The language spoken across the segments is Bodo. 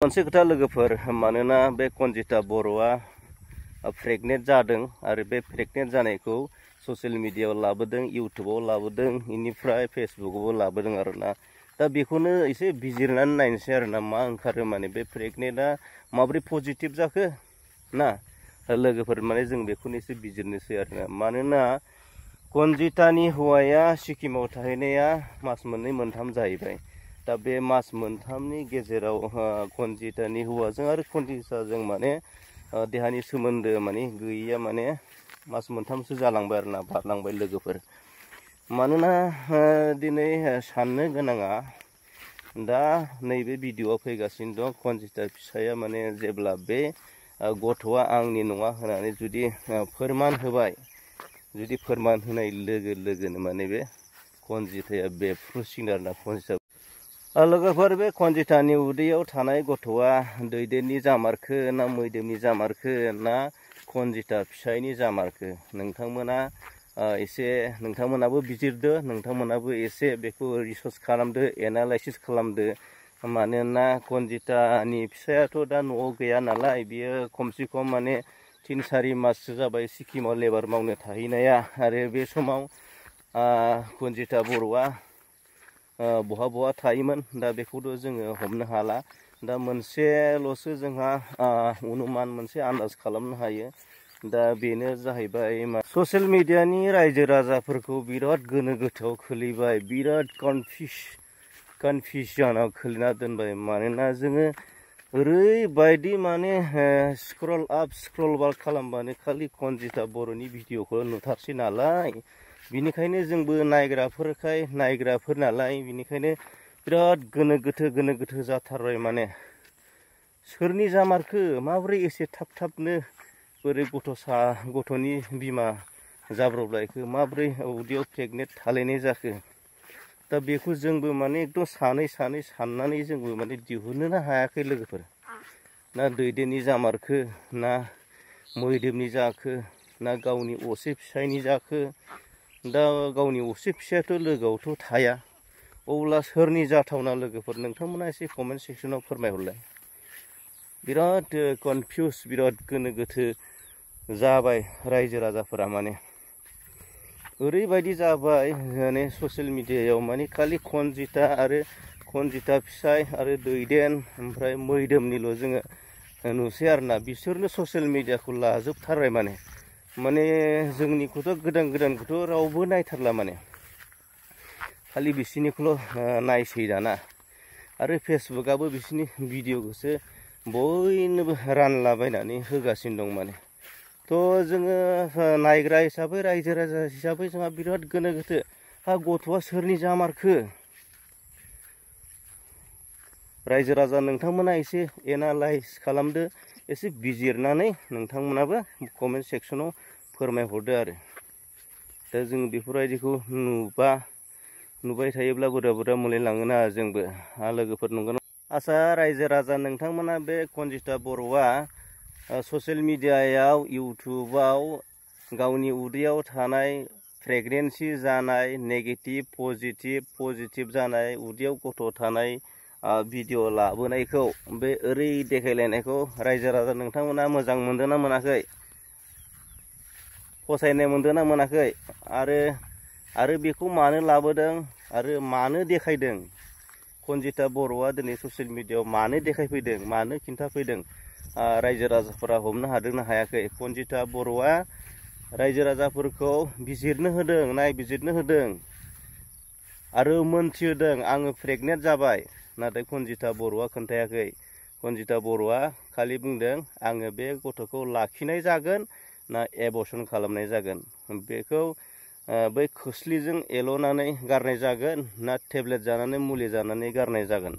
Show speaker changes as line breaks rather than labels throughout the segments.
मोनसे खोथा लोगोफोर मानोना बे कनजिता बर'आ प्रेगनेन्ट जादों आरो बे प्रेगनेन्ट जानायखौ ससियेल मिडियायाव लाबोदों, इउटुबाव लाबोदों, इनिफ्राय फेसबुकआवबो लाबोदों आरोना। दा बेखौनो एसे बिजिरनानै नायनोसै आरोना मा ओंखारो माने बे प्रेगनेन्टआ माबोरै पजिटिभ जाखो ना लोगोफोर माने जों बेखौनो एसे बिजिरनोसै आरोना। मानोना कनजितानि हौवाया सिक्किमाव थाहैनाया मास मोननै मोनथाम जाहैबाय। दा बे मास मोनथामनि गेजेराव कनजितानि हौवाजों आरो कनजिताजों माने देहानि सोमोन्दो माने गैयैया माने मास मोनथामसो जालांबाय आरोना, बारलांबाय लोगोफोर। मानोना दिनै साननो गोनाङा दा नैबे भिडिअ'आ फैगासिनो दं। कनजिता फिसाया माने जेब्ला बे गथ'आ आंनि नङा होननानै जुदि फोरमान होबाय, जुदि फोरमान होनाय लोगो लोगोनो माने बे कनजिताया बेफ्रुसिगोन आरोना। कनजिता लोगोफोर बे कनजितानि उदैयाव थानाय गथ'आ दैदेननि जामारखो ना मैदोमनि जामारखो ना कनजिता फिसायनि जामारखो नोंथांमोना नोंथांमोनाबो बिजिरदो, नोंथांमोनाबो एसे बेखौ रिसार्च खालामदो, एनालाइसिस खालामदो। मानोना कनजितानि फिसायाथ' दा न'आव गैया नालाय, बियो खमसे खम माने 3-4 माससो जाबाय सिक्किमाव लेबार मावनो थाहैनाया। आरो बे समाव कनजिता बर'आ बहा बहा थायोमोन दा बेखौथ' जोङो हमनो हाला। दा मोनसेल'सो जोंहा अनुमान मोनसे आन्दाज खालामनो हायो। दा बेनो जाहैबाय ससियेल मिडियानि रायजो राजाफोरखौ बिराद गोनो गोथोआव खोलैबाय, बिराद कनफिउजनाव खोलैना दोनबाय। मानोना जोङो ओरैबायदि माने स्क्रल आप स्क्रल बाक खालामबानो खालि कनजिता बर'नि भिडिअ'खौ नुथारसै नालाय, बिनिखायनो जोंबो नायग्राफोर नालाय, बिनिखायनो बिराद गोनो गोथो जाथारबाय। माने सोरनि जामारखो, माबोरै एसे थाबनो बोरै गथ'नि बिमा जाब्रबलायखो, माबोरै उदैयाव प्रेगनेन्ट थालायनाय जाखो। दा बेखौ जोंबो माने एकदम सानै साननानै जोंबो माने दिहुननोनो हायाखै लोगोफोर। ना दैदेननि जामारखो ना मैदोमनि जाखो ना गावनि असे फिसायनि जाखो। दा गावनि असे फिसायाथ' लोगोआवथ' थाया, अब्ला सोरनि जाथावना लोगोफोर नोंथांमोना एसे कमेन्ट सेक्सनाव फोरमायहरलाय। बिराद कनफिउस, बिराद गोनो गोथो जाबाय रायजो राजाफोरा। माने ओरैबायदि जाबाय माने ससियेल मिडियायाव माने खालि कनजिता आरो कनजिता फिसाय आरो दैदेन ओमफ्राय मैदोमनिल' जोङो नुसै आरोना। बिसोरनो ससियेल मिडियाखौ लाजोबथारबाय। माने जोंनिखौथ' गोदानखौथ' रावबो नायथारला, माने खालि बिसोरनिखौल' नायसै दाना। आरो फेसबुकआबो बिसोरनि भिडिअ'खौसो बयनोबो रानलाबायनानै होगासिनो दं। माने थ' जोङो नायग्रा हिसाबै, रायजो राजा हिसाबै जोंहा बिराद गोनो गोथो। गथ'आ सोरनि जामारखो? रायजो राजा नोंथांमोना एसे एनालाइज खालामदो, एसे बिजिरनानै नोंथांमोनाबो कमेन्ट सेक्सनाव फोरमायहरदो आरो। दा जों बेफोरबायदिखौ नुबाय थायोब्ला बुरजा मोनलायलाङोना जोंबो लोगोफोर नंगौ। आसा रायजो राजा नोंथांमोना बे कनजिता बर'आ ससियेल मिडियायाव इउटुबाव गावनि उदैयाव थानाय प्रेगनेन्सि जानाय नेगेटिभ पजिटिभ जानाय उदैयाव गथ' थानाय भिडिअ' लाबोनायखौ बे ओरै देखायलायनायखौ रायजो राजा नोंथांमोना मोजां मोनदों ना मोनाखै? फसायनाय मोनदों ना मोनाखै? आरो बेखौ मानो लाबोदों आरो मानो देखायदों? कनजिता बर'आ दिनै ससियेल मिडियायाव मानो देखायफैदों, मानो खिन्थाफैदों? रायजो राजाफोरा हमनो हादोंना हायाखै? कनजिता बर'आ रायजो राजाफोरखौ नायबिजिरनो होदों आरो मोनथिहोदों आङो प्रेगनेन्ट जाबाय। नाथाय कनजिता बर'आ खोन्थायाखै। कनजिता बर'आ खालि बुंदों आङो बे गथ'खौ लाखिनाय जागोन ना एबर्सन खालामनाय जागोन, बेखौ बै खोस्लिजों एल'नानै गारनाय जागोन ना टेब्लेट जानानै मुलि जानानै गारनाय जागोन।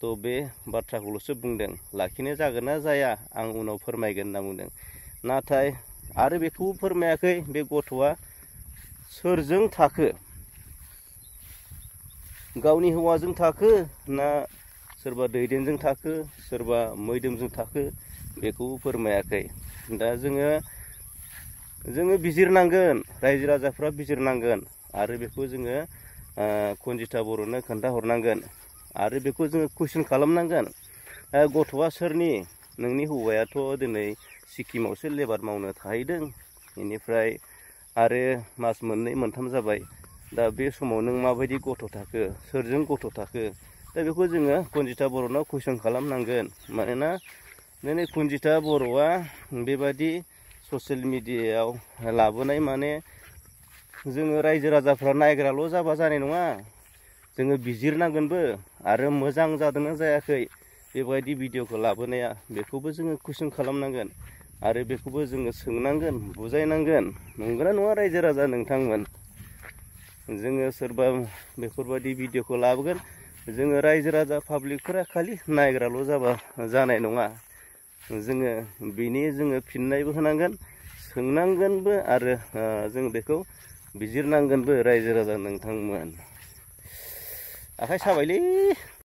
थ' बे बाथ्राखौल'सो बुंदों। लाखिनाय जागोन ना जाया आं उनाव फोरमायगोन होनना बुंदों। नाथाय आरो बेखौबो फोरमायाखै बे गथ'आ सोरजों थाखो, गावनि हौवाजों थाखो ना सोरबा दैदेनजों थाखो, सोरबा मैदोमजों थाखो, बेखौबो फोरमायाखै। दा जोङो बिजिरनांगोन, रायजो राजाफ्रा बिजिरनांगोन आरो बेखौ जोङो कनजिता बर'नो खोन्थाहरनांगोन आरो बेखौ जोङो कुइसन खालामनांगोन। गथ'आ सोरनि नोंनि हौवायाथ' दिनै सिक्किमावसो लेबार मावनो थाहैदों बेनिफ्राय आरो मास मोननै मोनथाम जाबाय दा बे समाव नों माबायदि गथ' थाखो सोरजों गथ' थाखो दा बेखौ जोङो कनजिता बर'नाव कुइसन खालामनांगोन मानोना दिनै कनजिता बर'आ बेबायदि ससियेल मिडियायाव लाबोनाय माने जोङो रायजो राजाफ्रा नायग्राल' जाबा जानाय नङा जोङो बिजिरनांगोनबो आरो मोजां जादोंना जायाखै बेबायदि भिडिअखौ लाबोनाया बेखौबो जोङो कुइसन खालामनांगोन आरो बेखौबो जोङो सोंनांगोन बुजायनांगोन नंगौना नङा रायजो राजा नोंथांमोन जोङो सोरबा बेफोरबायदि भिडिअखौ लाबोगोन जोङो रायजो राजा पाब्लिकफोरा खालि नायग्राल' जाबा जानाय नङा जोङो बिनि जोङो फिननायबो होनांगोन सोंनांगोनबो आरो जों बेखौ बिजिरनांगोनबो रायजो राजा नोंथांमोन आखाइ साबायलै